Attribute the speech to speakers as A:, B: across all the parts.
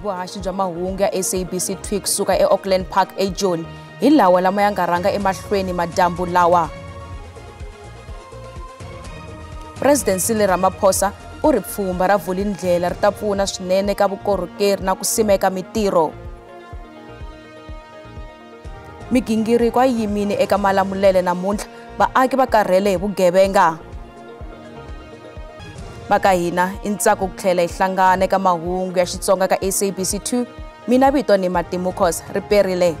A: Vuhaxi bya mahungu ya SABC 2 kusuka eAuckland Park eJoni hi lawa lama ya nga rhanga emahlweni madyambu lawa. President Cyril Ramaphosa u ri pfhumba ra Vulindlela ri ta pfuna swinene ka vukorhokeri na ku simeka mitirho. Migingiriko a yi yimile eka Malamulele namuntlha, vaaki va karhele hi vugevenga. Va ka hina i ntsako ku tlhela hi hlangana eka mahungu ya Xitsonga ka SABC 2. Mina vito ni Matimu Khosa ri perile.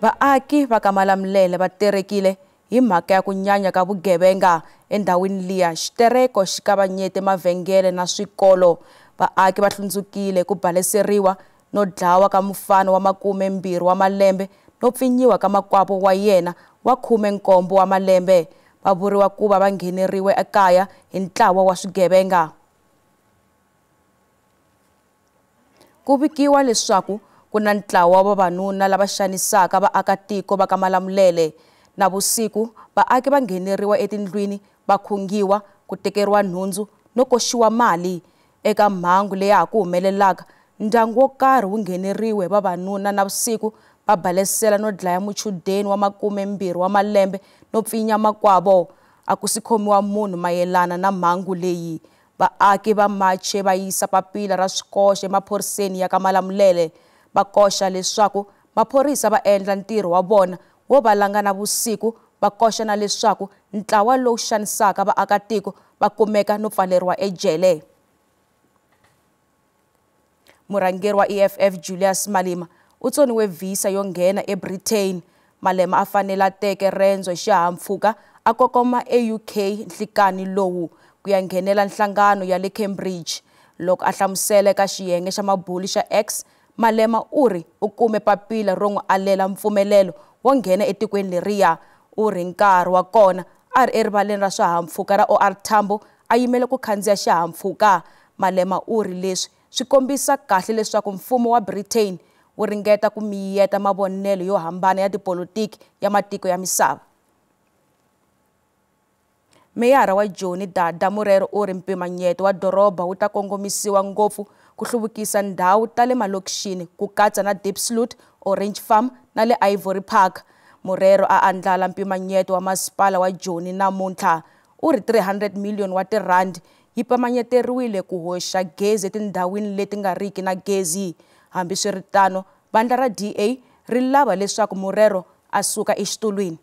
A: Vaaki va ka Malamulele va terekile hi mhaka ya ku nyanya ka vugevenga endhawini liya. Xitereko xi kavanyete mavhengele na swikolo. Vaaki va hlundzukile ku baleseriwa no dlawa ka mufana wa 20 wa malembe no pfinyiwa ka makwavo wa yena wa 17 wa malembe. Va vuriwa ku va va ngheneriwe ekaya hi ntlawa wa swigevenga. Ku vikiwa leswaku ku na ntlawa wa vavanuna lava xanisaka vaakatiko va ka Malamulele. Na vusiku vaaki va ngheneriwa etindlwini, va khungiwa, ku tekeriwa nhundzu no koxiwa mali. Eka mhangu leyi ha ku humelelaka, ndyangu wo karhi wu ngheneriwe vavanuna na vusiku va balesela no dlaya muchudeni wa 20 wa malembe no pfinya makwavo. A ku si khomiwa munhu mayelana na mhangu leyi. Vaaki va mache va yisa papila ra swikoxo emaphoriseni ya ka Malamulele, va koxa leswaku maphorisa va endla ntirho wa vona wo valanga na vusiku, va koxa na leswaku ntlawa lowu xanisaka vaakatiko va kumeka no pfaleriwa ejele. Murhangeri wa EFF Julius Malema u tsoniwe visa yo nghena eBritain. Malema a fanele a teke rendzo hi xihahampfhuka a kokoma eUK nhlikani lowu ku ya nghenela nhlangano ya le Cambridge. Loko a hlamusela eka xiyenge xa mabulu xa X, Malema u ri u kume papila ro n'wi alela mpfumelelo wo nghena etikweni leriya. U ri nkarhi wa kona a ri erivaleni ra swihahampfhuka ra OR Tambo a yimele ku khandziya xihahampfhuka. Malema u ri leswi swi kombisa kahle leswaku mfumo wa Britain wu ringeta ku miyeta mavonelo yo hambana ya tipolotiki ya matiko ya misava. Meyara wa Joni Dada Morero u ri mpimanyeto wa doroba wu ta kongomisiwa ngopfu ku hluvukisa ndhawu ta le malokixini ku katsa na Diepsloot, Orange Farm na le Ivory Park. Morero a andlala mpimanyeto wa masipala wa Joni namuntlha. U ri 300 million wa tirhandi yi pimanyeteriwile ku hoxa gezi etindhawini leti nga riki na gezi. Hambiswiritano, vandla ra DA ri lava leswaku Morero a suka exitulwini.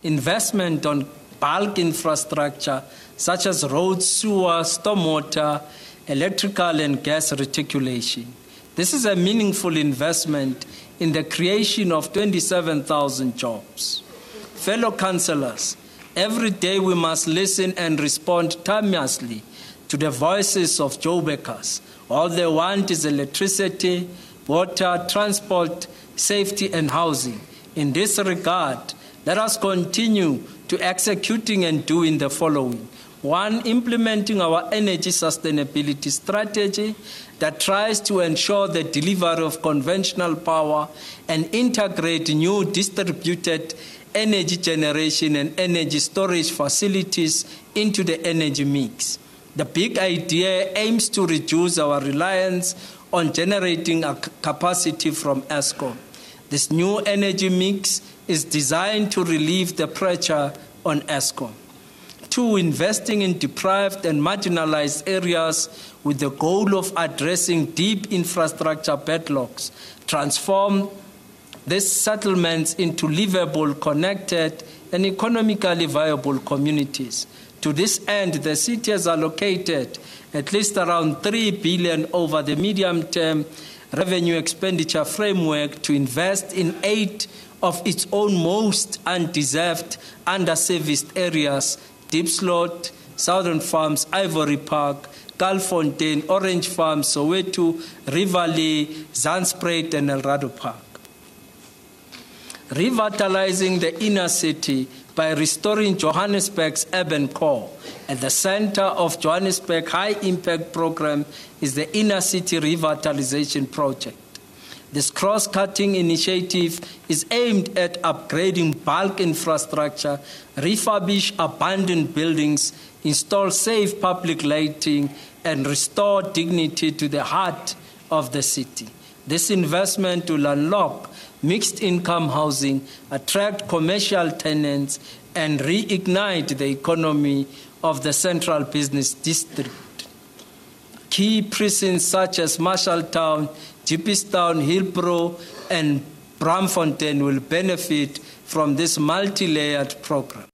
B: Investment on bulk infrastructure such as roads, sewer, stormwater, electrical and gas reticulation. This is a meaningful investment in the creation of 27,000 jobs. Fellow councillors, every day we must listen and respond timeously to the voices of Joburgers. All they want is electricity, water, transport, safety and housing. In this regard, let us continue to executing and doing the following. 1, implementing our energy sustainability strategy that tries to ensure the delivery of conventional power and integrate new distributed energy generation and energy storage facilities into the energy mix. The big idea aims to reduce our reliance on generating a capacity from Eskom. This new energy mix is designed to relieve the pressure on Eskom. 2, investing in deprived and marginalized areas with the goal of addressing deep infrastructure backlogs, transform these settlements into livable, connected, and economically viable communities. To this end, the city has allocated at least around 3 billion over the medium-term revenue expenditure framework to invest in 8 of its own most undeserved, underserviced areas: Diepsloot, Southern Farms, Ivory Park, Kaalfontein, Orange Farm, Soweto, Riverlea, Zandspruit, and Eldorado Park. Revitalizing the inner city by restoring Johannesburg's urban core. At the center of Johannesburg High Impact Program is the Inner City Revitalization Project. This cross-cutting initiative is aimed at upgrading bulk infrastructure, refurbish abandoned buildings, install safe public lighting, and restore dignity to the heart of the city. This investment will unlock mixed income housing, attract commercial tenants, and reignite the economy of the central business district. Key precincts such as Marshalltown, Jeppestown, Hillbrow, and Braamfontein will benefit from this multi-layered program.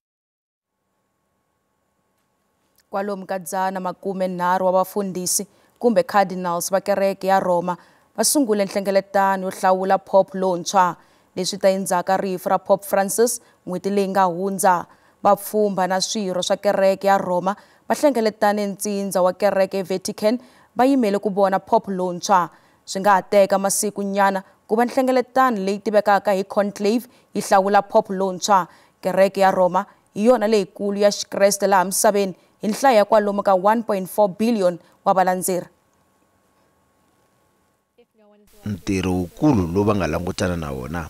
A: Kwalomu ka 130 wa vafundhisi kumbe cardinals va kereke ya Roma va sungule nhlengeletano yo hlawula Pope lontshwa. Leswi ta endzhaku ka rifu ra Pope Francis n'hweti leyi nga hundza. Vapfhumba na swirho swa kereke ya Roma va hlengeletane ntsindza wa kereke eVatican va yimele ku vona Pope lontshwa. Swi nga ha teka masiku nyana ku va nhlengeletano leyi tivekaka hi conclave yi hlawula Pope lontshwa. Kereke ya Roma hi yona leyikulu ya Xikreste laha misaveni hi nhlayo ya kwalomu ka 1.4 billion wa valandzeri.
C: Ntirho wukulu lowu va nga langutana na wona,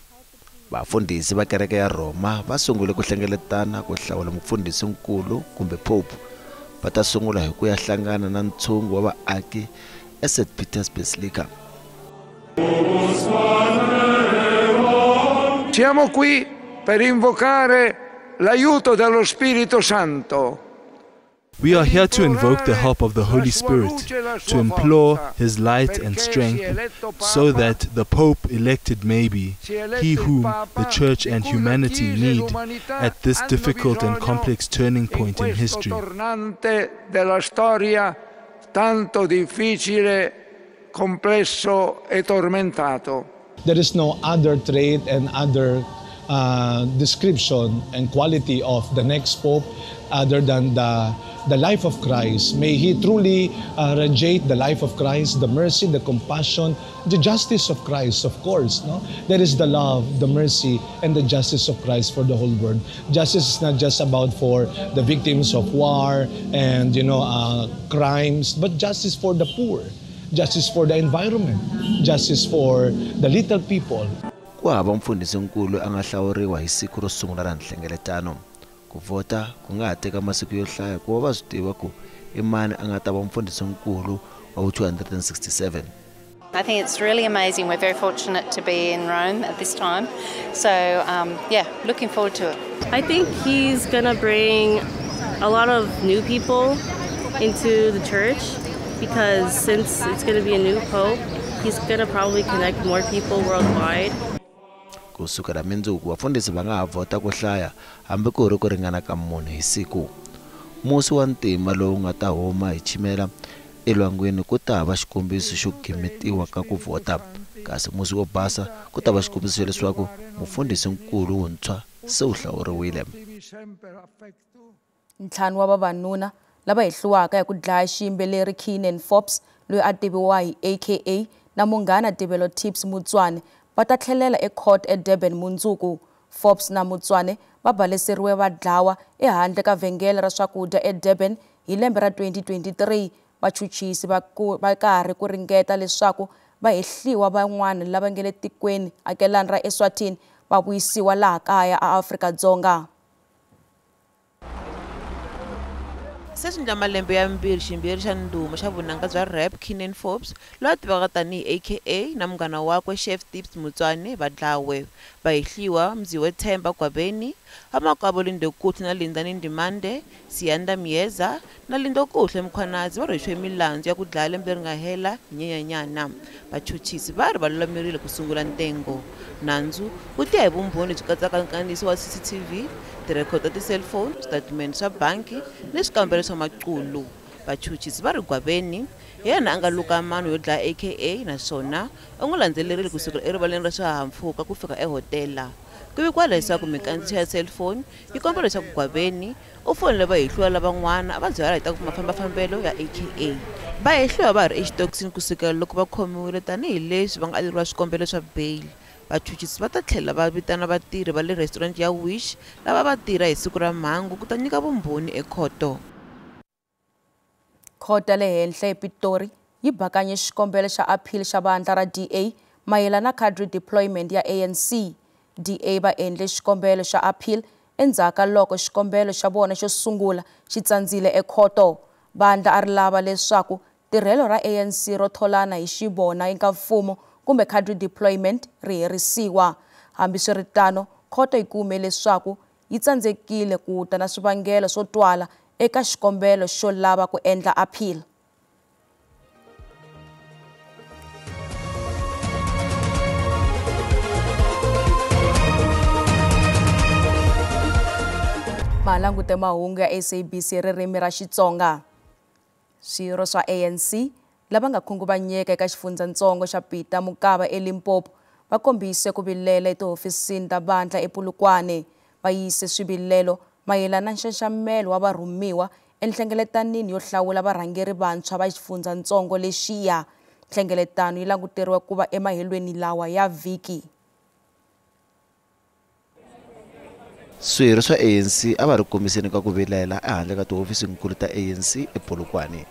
C: vafundhisi va kereke ya Roma va sungule ku hlengeletana ku hlawula mufundhisi-nkulu kumbe Pope. Va ta sungula hi ku ya hlangana na ntshungu wa vaaki eSt Peter's Basilica.
D: Siamo qui per invocare l'aiuto dello Spirito Santo.
E: We are here to invoke the help of the Holy Spirit, to implore His light and strength, so that the Pope elected may be he whom the Church and humanity need at this difficult and complex turning point in history.
F: There is no other trait and other description and quality of the next Pope other than the life of Christ. May he truly radiate the life of Christ, the mercy, the compassion, the justice of Christ, of course. No? There is the love, the mercy, and the justice of Christ for the whole world. Justice is not just about for the victims of war and crimes, but justice for the poor, justice for the environment, justice for the little people.
C: Ku hava mufundhisi-nkulu a nga hlawuriwa hi siku ro sungula ra nhlengeletano. Ku vhota ku nga ha teka masiku yo hlaya ku va va swi tiva ku i mani a nga ta va mufundhisi-nkulu wa 267.
G: I think it's really amazing. We're very fortunate to be in Rome at this time. So, yeah, looking forward to it.
H: I think he's going to bring a lot of new people into the church because since it's going to be a new pope, he's going to probably connect more people worldwide.
C: Ku sukela mundzuku vafundhisi va nga ha vhota ku hlaya hambi ku ri ku ringana ka munhu hi siku. Musi wa ntima lowu nga ta huma hi chimela elwangwini ku ta va xikombiso xo gimetiwa ka ku vhota, kasi musi wo basa ku ta va xikombiso xa leswaku mufundhisi-nkulu wuntshwa se u hlawuriwile.
A: Ntlhanu wa vavanuna lava hehliwaka hi ku dlaya xiyimbeleri Kiernan Forbes loyi a tiviwa hi AKA na munghana Tebello Tips Motsoane va ta tlhelela ecourt eDurban mundzuku. Forbes na Motsoane va baleseriwe va dlawa ehandle ka vhengele ra swakudya eDurban hi lembe ra 2023. Vachuchisi va karhi ku ringeta leswaku va hehliwa van'wana lava nga le tikweni akelani ra Eswatini va vuyisiwa laha kaya aAfrika-Dzonga.
I: Se swi endla malembe ya mambirhi ximbirhi xa ndhuma xa vunanga bya rap Kiernan Forbes loyi a tivekaka tanihi AKA na munghana wakwe Chef Tips Motsoane va dlawe. Va hehliwa Mziwethemba Gwabeni, vamakwavo Lindokuhle na Lindani Ndimande, Siyanda Myeza na Lindokuhle Mkhwanazi va rhwexiwe milandzu ya ku dlaya lembe leri nga hela hi Nyenyanyana. Vachuchisi va ri va lulamerile ku sungula ntengo. Nandzu wu tiya hi vumbhoni byi katsaka nkandziyiso wa CCTV, tirhekhodo ta ti-cellphone, switatimende swa bangi ni swikambelo swa maqulu. Vachuchisi va ri Gwabeni hi yena a nga luka mano yo dlaya AKA naswona u n'wi landzelerile kusukela erivaleni ra swihahampfhuka ku fika ehotela. Ku vikiwa leswaku minkandziyiso ya cellphone yi komba leswaku Gwabeni u fonele vahehliwa lavan'wana a va byela hi ta ku mafambafambelo ya AKA. Va hehliwa va ha ri exitokisini kusukela loko va khomiwile tanihileswi va nga aleriwa swikombelo swa bail. Vachuchisi va ta tlhela va vitana vatirhi va le restaurant ya Wish lava va tirha hi siku ra mhangu ku ta nyika vumbhoni ekhoto.
A: Khoto ya le henhla ePitori yi bakanye xikombelo xa appeal xa vandla ra DA mayelana na cadre deployment ya ANC. DA va endle xikombelo xa appeal endzhaku ka loko xikombelo xa vona xo sungula xi tsandzile ekhoto. Vandla a ri lava leswaku tirhelo ra ANC ro tholana hi xivona eka mfumo kumbe cadre deployment ri herisiwa. Hambiswiritano, khoto yi kume leswaku yi tsandzekile ku ta na swivangelo swo twala eka xikombelo xo lava ku endla appeal. Malangute mahungu ya SABC ririmi ra Xitsonga. Swirho swa ANC lava nga khunguvanyeka eka xifundzatsongo xa Peter Mokaba eLimpopo va kombise ku vilela etihofisini ta vandla ePolokwane. Va yise swivilelo mayelana na nxaxamelo wa varhumiwa enhlengeletanini yo hlawula varhangeri vantshwa va xifundzatsongo lexiya. Nhlengeletano yi languteriwa ku va emahelweni lawa ya vhiki.
C: Swirho swa ANC a va ri kombiseni ka ku vilela ehandle ka tihofisinkulu ta ANC ePolokwane.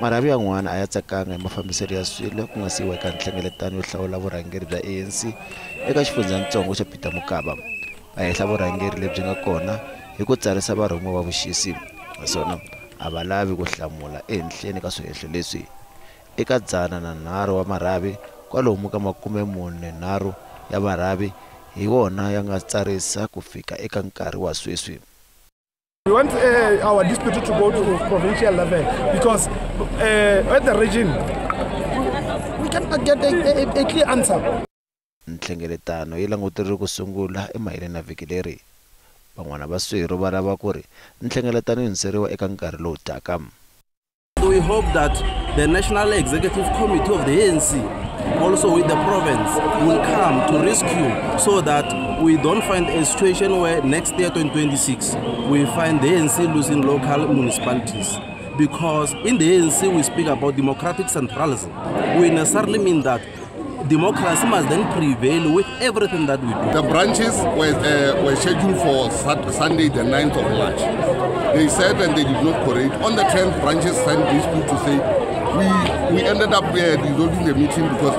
C: Marhavi yan'wana a ya tsakanga hi mafambiselo ya swilo ku nga siyiwa eka nhlengeletano yo hlawula vurhangeri bya ANC eka xifundzatsongo xa Peter Mokaba. Va hehla vurhangeri lebyi nga kona hi ku tsarisa varhumiwa va vuxisi, naswona a va lavi ku hlamula ehenhleni ka swihehlo leswi. Eka 103 wa marhavi, kwalomu ka 43 ya marhavi hi wona ya nga tsarisa ku fika eka nkarhi wa sweswi.
J: We want our dispute to go to provincial level because at the region we cannot get a clear answer.
C: Nhlengeletano yi languteriwe ku sungula emaheleni ya vhiki leri. Van'wana va swirho va lava ku ri nhlengeletano yi hundziseriwa eka nkarhi lowu taka.
K: We hope that the National Executive Committee of the ANC, also with the province, will come to rescue so that we don't find a situation where next year, 2026, we find the ANC losing local municipalities. Because in the ANC, we speak about democratic centralism. We necessarily mean that democracy must then prevail with everything that we do.
L: The branches were scheduled for Sunday, the 9th of March. They said and they did not correct. On the 10th, branches sent dispute to say we ended up dissolving the meeting because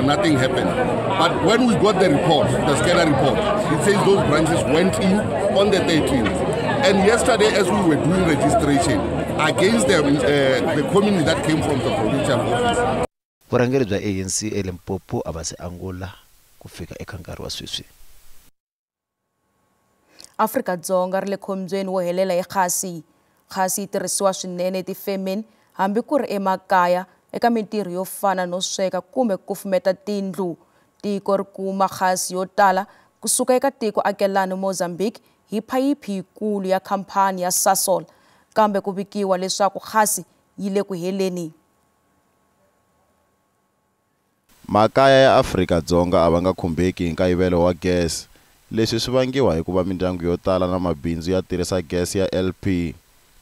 L: nothing happened. But when we got the report, the scanner report, it says those branches went in on the 13th. And yesterday, as we were doing registration, against the community that came from the provincial office.
C: Vurhangeri bya ANC eLimpopo a va se angula ku fika eka nkarhi wa sweswi.
A: Afrika-Dzonga ri le khombyeni wo helela hi gasi. Gasi yi tirhisiwa swinene etifemeni hambi ku ri emakaya eka mintirho yo fana no sweka kumbe ku kufumeta tindlu. Tiko ri kuma gasi yo tala kusuka eka tiko akelani Mozambique hi phayiphi yikulu ya khampani ya Sasol, kambe ku vikiwa leswaku gasi yi le ku heleni.
M: Makaya ya Afrika-Dzonga a va nga khumbeki hi nkayivelo wa gesi. Leswi swi vangiwa hikuva mindyangu yo tala na mabindzu ya tirhisa gesi ya LP.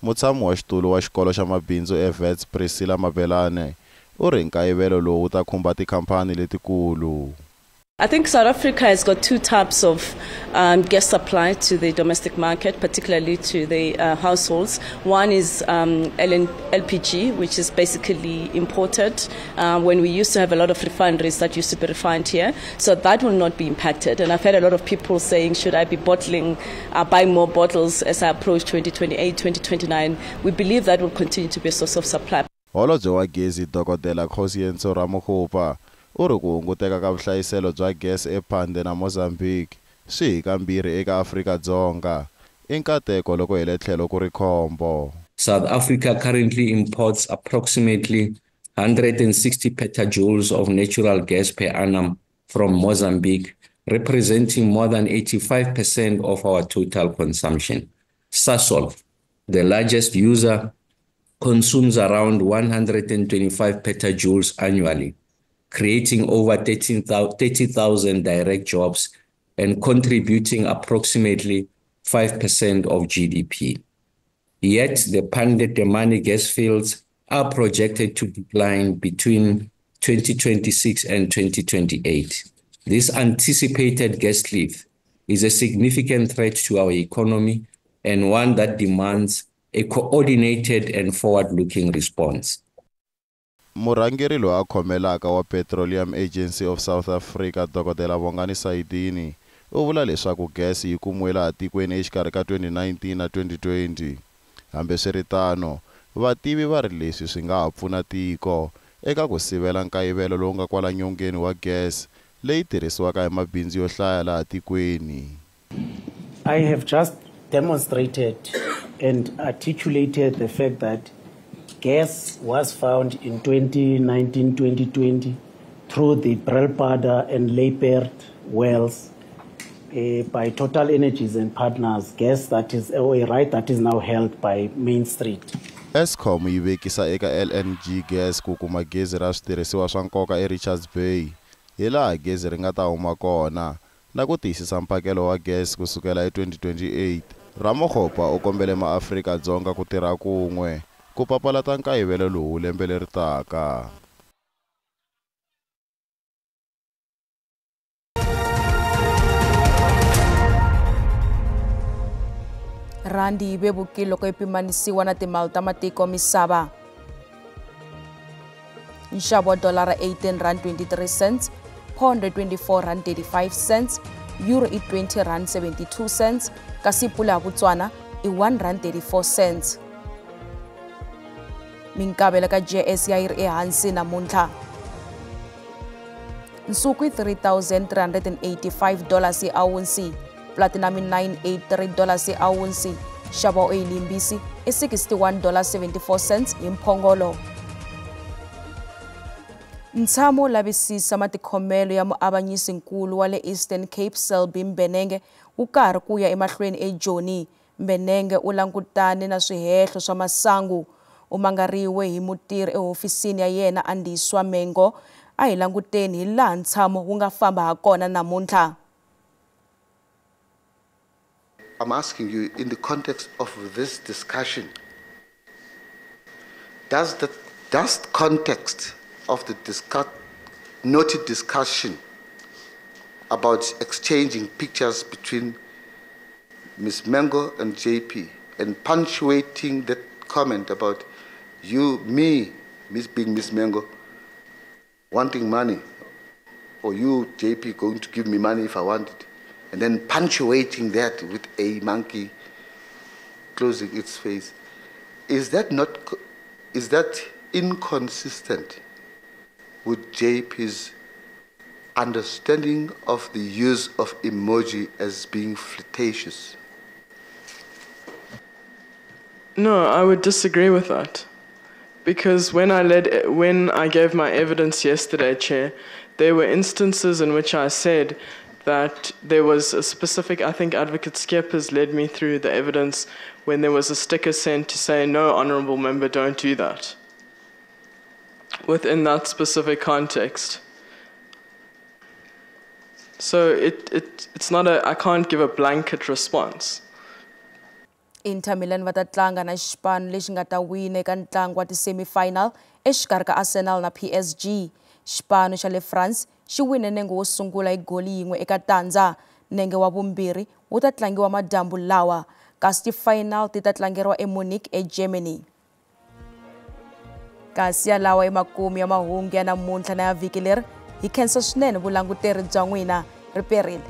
M: Mutshami wa xitulu wa xikolo xa mabindzu eWits Priscilla Mabelane u ri nkayivelo lowu wu ta khumba tikhampani letikulu.
N: I think South Africa has got two types of gas supply to the domestic market, particularly to the households. One is LPG, which is basically imported. When we used to have a lot of refineries that used to be refined here, so that will not be impacted. And I've had a lot of people saying, should I be bottling, buy more bottles as I approach 2028, 2029? We believe that will continue to be a source of supply.
M: Holobye wa gezi Dokodela Kgosientsho Ramokgopa u ri ku hunguteka ka vuhlayiselo bya gesi ePhande na Mozambique swi hi kambirhi eka Afrika-Dzonga i nkateko loko hi le tlhelo ku ri khombo.
O: South Africa currently imports approximately 160 petajoules of natural gas per annum from Mozambique, representing more than 85% of our total consumption. Sasol, the largest user, consumes around 125 petajoules annually, creating over 30,000 direct jobs and contributing approximately 5% of GDP. Yet the Pande Temane gas fields are projected to decline between 2026 and 2028. This anticipated gas cliff is a significant threat to our economy and one that demands a coordinated and forward-looking response.
M: Murhangeri loyi a khomelaka wa Petroleum Agency of South Africa Dokodela Bongani Sayidini u vula leswaku gesi yi kumiwe laha tikweni exikarhi ka 2019 na 2020. Hambiswiritano, Vativi va ri leswi swi nga ha pfuna tiko eka ku sivela nkayivelo lowu nga kwala nyongeni wa gas leyi tirhisiwaka hi mabindzu yo hlaya laha tikweni.
P: I have just demonstrated and articulated the fact that gas was found in 2019-2020 through the Brulpadda and Luiperd wells by Total Energies and partners, gas that is a right that is now held by Main Street.
M: Eskom yi vekisa eka LNG gas ku kuma gezi ra switirhisiwa swa nkoka eRichards Bay, hilaha gezi ri nga ta huma kona na ku tiyisisa mphakelo wa gas ku sukela hi 2028. Ramokgopa u kombele maAfrika-Dzonga ku tirha kun'we ku papalata nkayivelo lowu lembe leri taka.
A: Randi yi vevukile loko yi pimanisiwa na timali ta matiko misava. Nxavo wa dolara R18.23, pound R24.35, euro i R20.72, kasi pula ya Botswana i R1.34. Minkavelo ka JSE yi ri ehansi namuntlha. Nsuku i $3,385 hi awunsi, platinum i $983 hi awunsi, nxavo wa oyili yimbisi i $61.74 hi mphongolo. Ntshamo wo lavisisa matikhomelo ya muavanyisinkulu wa le Eastern Cape Selby Mbenenge wu karhi ku ya emahlweni eJoni. Mbenenge u langutane na swihehlo swa masangu. U mangariwe hi mutirhi ehofisini ya yena Andiswa Mengo. A hi languteni hi laha ntshamo wu nga famba ha kona namuntlha.
Q: I'm asking you in the context of this discussion, does the context of the noted discussion about exchanging pictures between Ms. Mengo and JP and punctuating that comment about you, me, Miss being Ms. Mengo, wanting money, or you, JP, going to give me money if I want it, and then punctuating that with a monkey closing its face, is that inconsistent with JP's understanding of the use of emoji as being flirtatious?
R: No, I would disagree with that. Because when I gave my evidence yesterday, Chair, there were instances in which I said that there was a specific, I think Advocate Skeppers led me through the evidence when there was a sticker sent to say, no, honourable member, don't do that. Within that specific context. So it's not a, I can't give a blanket response.
A: Inter Milan va ta tlanga na xipano lexi nga ta wina eka ntlangu wa ti-semi-final exikarhi ka Arsenal na PSG. Xipano xa le France xi wine nenge wo sungula hi goli yin'we eka tandza. Nenge wa vumbirhi wu ta tlangiwa madyambu lawa, kasi ti-final ti ta tlangeriwa eMunich eGermany. Kasi ya lawa emakumu ya mahungu ya namuntlha na ya vhiki leri, hi khensa swinene vulanguteri bya n'wina. Ri perile.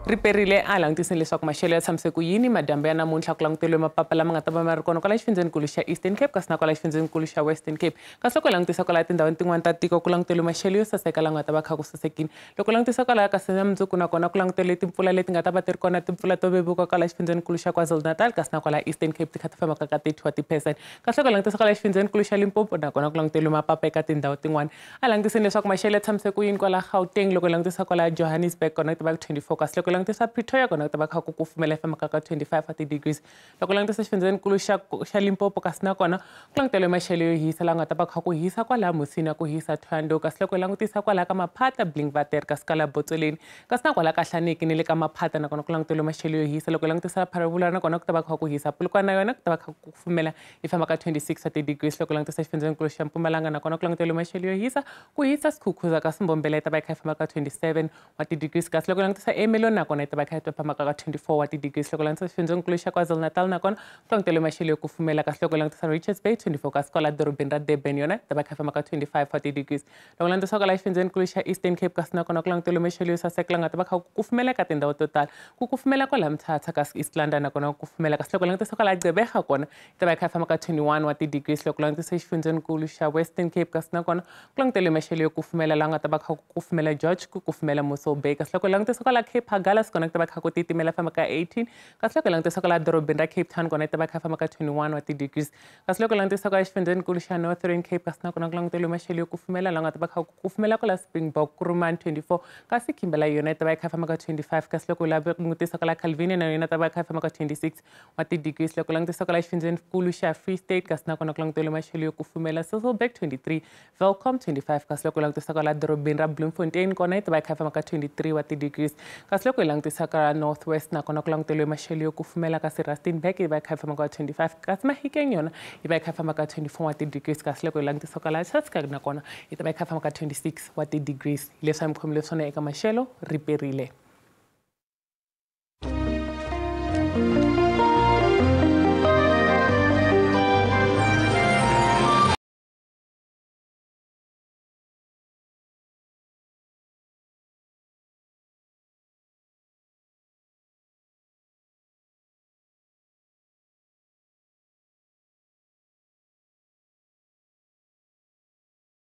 S: Riperile a langutiseni leswaku maxelo ya tshamise ku yini madyambu ya namuntlha ku languteriwe mapapa lama nga ta va ma ri kona kwala xifundzenikulu xa Eastern Cape kasi na kwala xifundzenikulu xa Western Cape. Kasi loko hi langutisa kwala tindhawini tin'wani ta tiko ku languteriwe maxelo yo saseka lama nga ta va kha ku sasekini. Loko langutisa kwala kasi na mundzuku nakona ku languteriwe timpfula leti nga ta va ti ri kona timpfula to vevuka kwala xifundzenikulu xa KwaZulu-Natal kasi na kwala Eastern Cape ti kha ti fambaka ka 30%. Kasi loko langutisa kwala xifundzenikulu xa Limpopo nakona ku languteriwe mapapa eka tindhawu tin'wani. A langutiseni leswaku maxelo ya tshamise ku yini kwala Gauteng loko langutisa kwala Johannesburg kona ku ta va 24 kasi loko langutisa Pretoria kona ku ta va kha ku kufumela fambaka ka 25 degrees. Loko langutisa xifundzenikulu xa Limpopo kasi nakona ku languteriwe maxelo yo hisa laha nga ta va kha ku hisa kwala Musina ku hisa Thohoyandou kasi loko langutisa kwala ka Maphata Blinkwater kasi kala Botsoleni kasi na kwala ka Hlaneki ni le ka Maphata nakona ku languteriwe maxelo yo hisa. Loko langutisa Pharavula nakona ku ta va kha ku hisa Polokwane na yona ku ta va kha ku kufumela yi famba ka 26 degrees. Loko langutisa xifundzenikulu xa Mpumalanga nakona ku languteriwe maxelo yo hisa ku hisa Skukuza kasi Mbombela yi ta va yi kha yi famba ka 27 degrees kasi loko langutisa Emelona nakona yi ta va kha yi fambaka ka 24 wa ti-degrees. Loko langutisa xifundzenikulu xa KwaZulu-Natal nakona ku languteriwe maxelo yo kufumela, kasi loko langutisa Richards Bay 24, kasi kwala dorobeni ra Durban yona yi ta va kha yi fambaka 25 wa ti-degrees. Loko langutisa kwala xifundzenikulu xa Eastern Cape, kasi nakona ku languteriwe maxelo yo saseka la nga ta va kha ku kufumela ka tindhawu to tala, ku kufumela kwala Mthatha, kasi East London nakona ku kufumela, kasi loko langutisa kwala Gqeberha kona yi ta va yi kha yi famba ka 21 wa ti-degrees. Loko langutisa xifundzenikulu xa Western Cape, kasi nakona ku languteriwe maxelo yo kufumela la nga ta va kha ku kufumela George, ku kufumela Mossel Bay, kasi loko langutisa kwala Cape Agulhas kona ku ta va kha ku titimela famba ka 18, kasi loko langutisa kwala dorobeni ra Cape Town kona yi ta va kha famba ka 21 wa ti-degrees. Kasi loko langutisa kwala xifundzenikulu xa Northern Cape, kasi nakona ku languteriwe maxelo yo kufumela la nga ta va kha ku kufumela kwala Springbok, Kuruman 24, kasi Kimberley yona yi ta va yi kha famba ka 25, kasi loko langutisa kwala Calvinia na yona yi ta va yi kha famba ka 26 wa ti-degrees. Loko langutisa kwala xifundzenikulu xa Free State, kasi nakona ku languteriwe maxelo yo kufumela Sasolburg 23, Welkom 25, kasi loko langutisa kwala dorobeni ra Bloemfontein kona yi ta va yi kha famba ka 23 wa ti-degrees. Kasi loko hi langutisa ka North West nakona ku languteriwe maxelo yo kufumela, kasi Rustenburg yi va yi kha famba ka 25, kasi Mahikeng yona yi va yi kha famba ka 24 wa ti-degrees. Kasi loko hi langutisa kwala Chatsworth nakona yi ta va yi kha famba ka 26 wa ti-degrees. Leswi a mi khomile swona eka maxelo, ri perile.